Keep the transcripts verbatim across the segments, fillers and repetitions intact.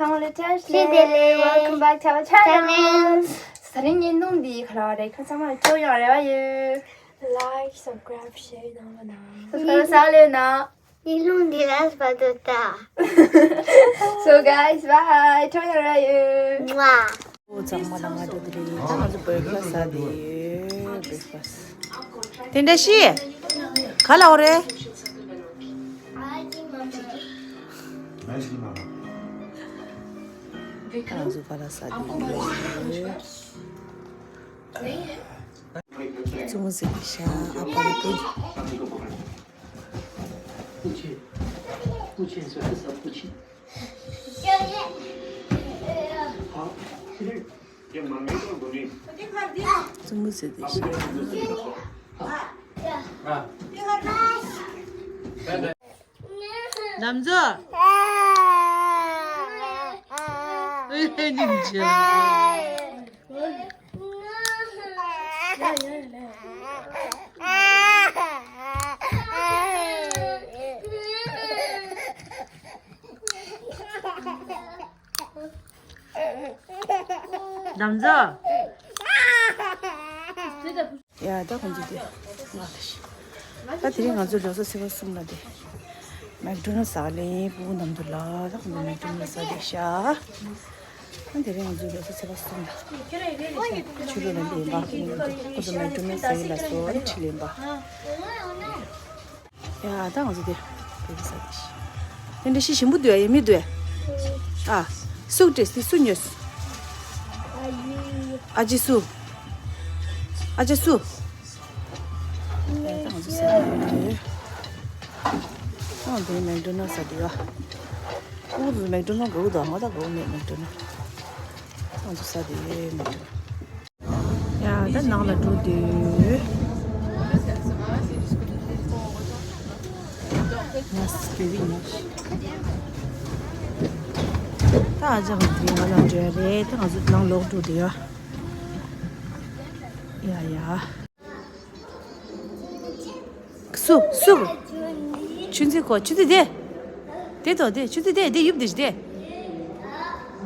Welcome back to our channel. དེ་རིང་ངའི་སྣུམ་འདི་ག་ལ་རེད། ཁྱོད་ཚང་མ་སྐྱོ་ཡོང་རེ་བ་ཡོད། Like, subscribe, share གནང་རོགས་གནང་། Subscribe ཟ་ལེ་ན། ངའི་སྣུམ་འདི་ར་སྤར་དུ་ལྟ། So guys, bye. སྐྱོ་ཡོང་རེ་བ་ཡོད། ཨོ་ཚང་མ་ལ་ང་འགྲོ་དེ་རེད། ད་ང་ཚོ་བོད་ཁ་ཟ་དེ་ཡོད། བོད་ཁ་ཟ། དེ་འདྲ་ཤི། ག་ལ་འོ་རེད། ང་ཚོ་ག་ལ་ཟ་དེ་ཡོད། བཙུན་མོ་ཟེར་གི་ཤ་ཨ་ཕ་རེད་དེ། བཙུན་མོ་ཟེར་དེ་ཤ། ལམ་བཟོ། ཨེ་ནི་མཇལ། ལམ་བཟོ། ཡ་ད་ཁོང་ཚོ་དེ་ང་ལ་ཤི། ད་དེ་རིང་ང་ཚོ་ལོ་གསར་ཚེས་པ་གསུམ་ལ་དེ་མེག་ཌོ་ནལ་ཟ་ལེ་སྤུ་གུ་མཉམ་དུ་ལ། ད་ཁོང་ཚོ་མེག་ཌོ་ནལ་ཟ་དེ་ཤ། ད་དེ་རིང་ང་ཚོ་ལོ་གསར་ཚེས་པ་གསུམ་ལ་ཆུ་ལོ་ལ་ལེན་པ། ཁོང་ཚོ་མེག་ཌོ་ནལ་ཟ་ཡི་ལ་སོ་ཁྲི་ལེན་པ། ཡ་ད་ང་ཚོ་དེ་བོད་ཁ་ཟ་དེ་ཤི། དེ་འདྲ་ཤི་ཞིམ་པོ་འདུག་ཡ་ཡ་མི་འདུག་ཨ། སུག་ཏྲེ་སི་སུ་ཉོས། ཨ་ཅི་སུ། ཨ་ཅི་སུ། ཡ་ད་ང་ཚོ་ཟ་དེ། ཨ་དེ་མེག་ཌོ་ནལ་ཟ་དེ་ཡ། ཨུ་དུ་མེག་ཌོ་ནལ་གོ་དང་ང་ད་གོ་མེད་མེག་ཌོ་ནལ། ང་ཚོ་ཟ་དེ་མེག་ཌོ་ནལ། ཡ་ད་ནང་ལ་འགྲོ་དུས། ཡ་སི་ཀེ་རི་ཡ། ད་ཨ་ཅག་གི་ང་ལ་འགྲོ་ཡ་རེད། ད་ང་ཚོ་ནང་ལོག་འགྲོ་དུས་ཡ། ཡ་ཡ། སུ་སུ། ཆུ་འཛིན་ཁོ་ཆུ་འཛིན་དེ། དེ་དོ་དེ་ཆུ་འཛིན་དེ་དེ་ཡུབ་དེ་ཞི་དེ།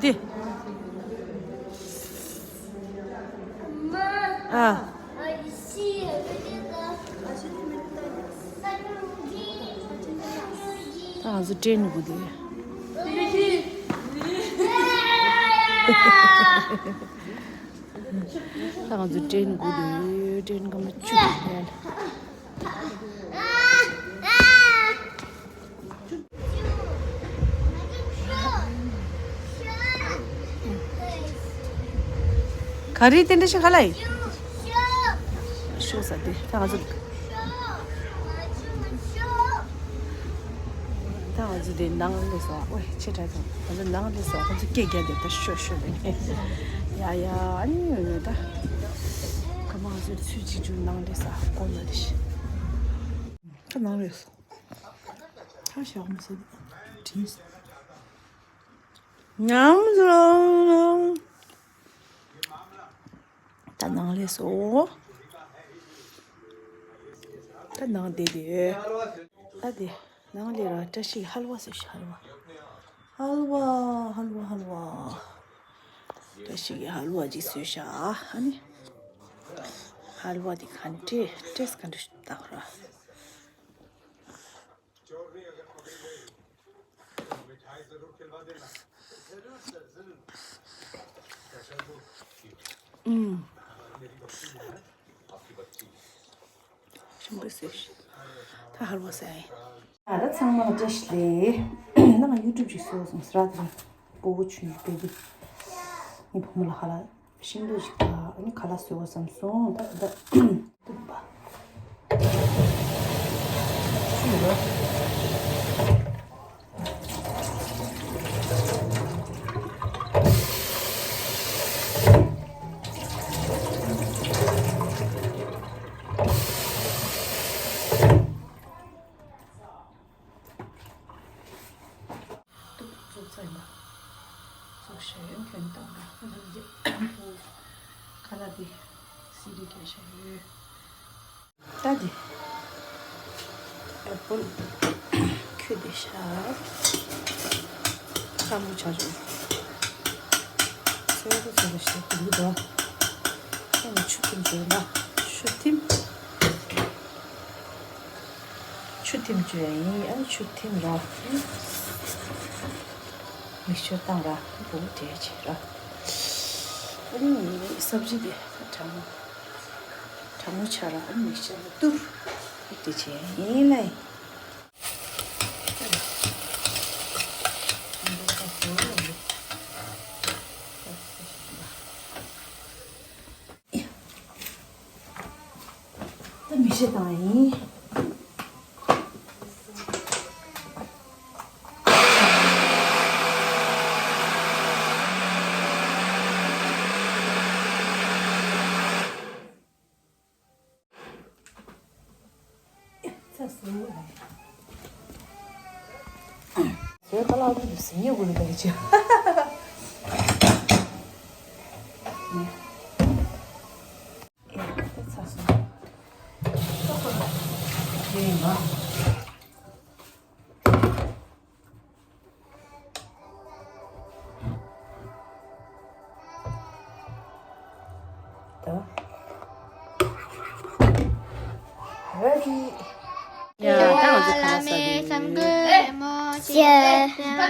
དེ། ཨ། ད་ང་ཚོ་ཏྲེན་ནི་གུ་དེ། ད་ང་ཚོ་ཏྲེན་གུ་དེ་ཏྲེན་སྐར་མ་བཅུ་དེ་ཡ། ག་རེ་དེ་འདྲ་ཞིག་ག་ལ་ཡིན། ཤོག་ཟ་དེ་ད་ང་ཚོ། ད་ང་ཚོ་དེ་ནང་ལས་སོ་ཨོའི་ཆེ་དྲགས་དང་ང་ཚོ་ནང་ལས་སོ་ཁོ་ཚོ་སྐད་རྒྱག་དེ་ད་ཤོ་ཤོ་ལས་ནས་ཡ་ཡ་ཨ་ནི་ཡོད་ཡོད་ད་ཁ་མ་ང་ཚོ་ཚུལ་གཅིག་གྱུར་ནང་ལས་ས་ཀོ་ན་དེ་ཤི། ད་ནང་ལས་སོ་ད་ཞག་མི་སོ་དྲིས་ཉམས་སོ། ད་ནང་ལས་སོ། ད་ནང་བསྡད་དེ། ད་དེ་ནང་ལས་ར་བཀྲ་ཤིས་ཀྱི་ཧལ་བ་བཟོས་ཤག་ཧལ་བ། ཧལ་བ་ཧལ་བ་ཧལ་བ། བཀྲ་ཤིས་ཀྱི་ཧལ་བ་ཅིག་བཟོས་ཤག་ཨ་ནི། ཧལ་བ་དེ་ག་འདྲས་ཊེ་སི་ཊི་ག་འདྲས་བཏང་ར། ཞིམ་པོ་ཟེར། ད་ཧར་བ་ཟེར། ད་ཚང་མ་ལ་བཀྲ་ཤིས་བདེ་ལེགས། ད་ང་ཡུ་ཊུབ་ཅིག་བཟོས་སོང་སི་ར་དང་སྤོ་བོ་ཆུང་ཆུང་སྤེལ་གྱི། ངའི་བུ་མོ་ལ་ཧ་ལ། ཤིང་ཏོག་ཅིག་དང་ཨ་ནི་ཁ་ལག་བཟོ་བ་བསམ་སོང་ད་ད། ཐུག་པ། ཤུ་ར། ཏུག་ཙུག་ཙ་ཡིན་པ། ཙུག་ཤ་ཡོན་ཁྱོན་བཏང་ན་ཁ་ལག་དེ་སི་རི་རྒྱག་ཤ་ཡོད། ད་དེ་ཨེ་པོལ་ཁྱོད་དེ་ཤ་སྐམ་པོ་ཆ་བྱུང་། སོ་སོ་སོ་སོ་ཞིག་འདུག་དོ། ཨ་ནི་ཆུ་ཐིམ་བཅོས་ན། ཆུ་ཐིམ། ཆུ་ཐིམ་བཅོས་ཡིན། ཨ་ནི་ཆུ་ཐིམ་ར། མིག་ཆུ་བཏང་ར། བུ་བྲེས་བྱེད་ར། ཨ་ནི་སབ་ཇི་དེ་གྲང་མོ། གྲང་མོ་ཆགས་ར། ཨ་ནི་མིག་ཆུ་ནས་བཏུར། བུ་བྲེས་བྱེད་ཡིན་ལ། ད་མིག་ཤེལ་བཏང་ཡིན། ཚ་སུ་ལ། ཟོས་ཁ་ལག་ཏུ་ཟིན་ཉེ་གུ་ལ་བར་ཅི། ཚ་སུ་ལ། ཡིན་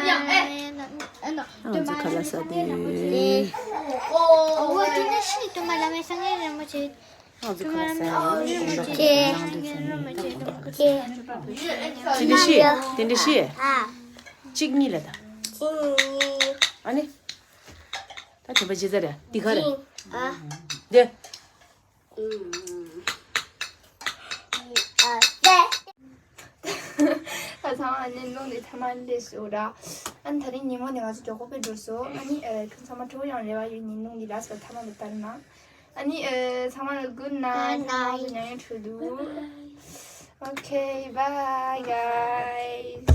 ན། ད་ང་ཚོ་ཁ་ལག་ཟ་དུས། ད་ང་ཚོ་ཁ་ལག་ཟ་དུས། ང་ཚོ་ཁ་ལག་ཟ་ཡིན། དེ་འདྲ་ཤི། དེ་འདྲ་ཤི། གཅིག་གཉིས་ལ་ད། ཨ་ནི། ད་དྲན་པ་ཇི་ལྟར་རེད། འདི་ག་རེད། འདི། ད་ཚང་མ་ནི་ལུང་འདི་ཐ་མ་ལས་སུ་ར། ཨ་ནི་ད་རིང་ཉིན་མོ་ནས་ང་ཚོ་མགྱོགས་པོ་སྤེལ་འགྲོ་སོང་། ཨ་ནི་ཨ། ཁྱོད་ཚང་མ་ཁྲོ་ཡང་རེ་བ་ཡོད། ཉིན་ལུང་འདི་ལ་སོ་ཐ་མ་ལ་ལྟར་ན། ཨ་ནི་ཨ། ཚང་མ་ལ་good night། ཚང་མ་ལ་ཉལ་ཡོང་འཕྲོད་དུ། Okay, bye guys.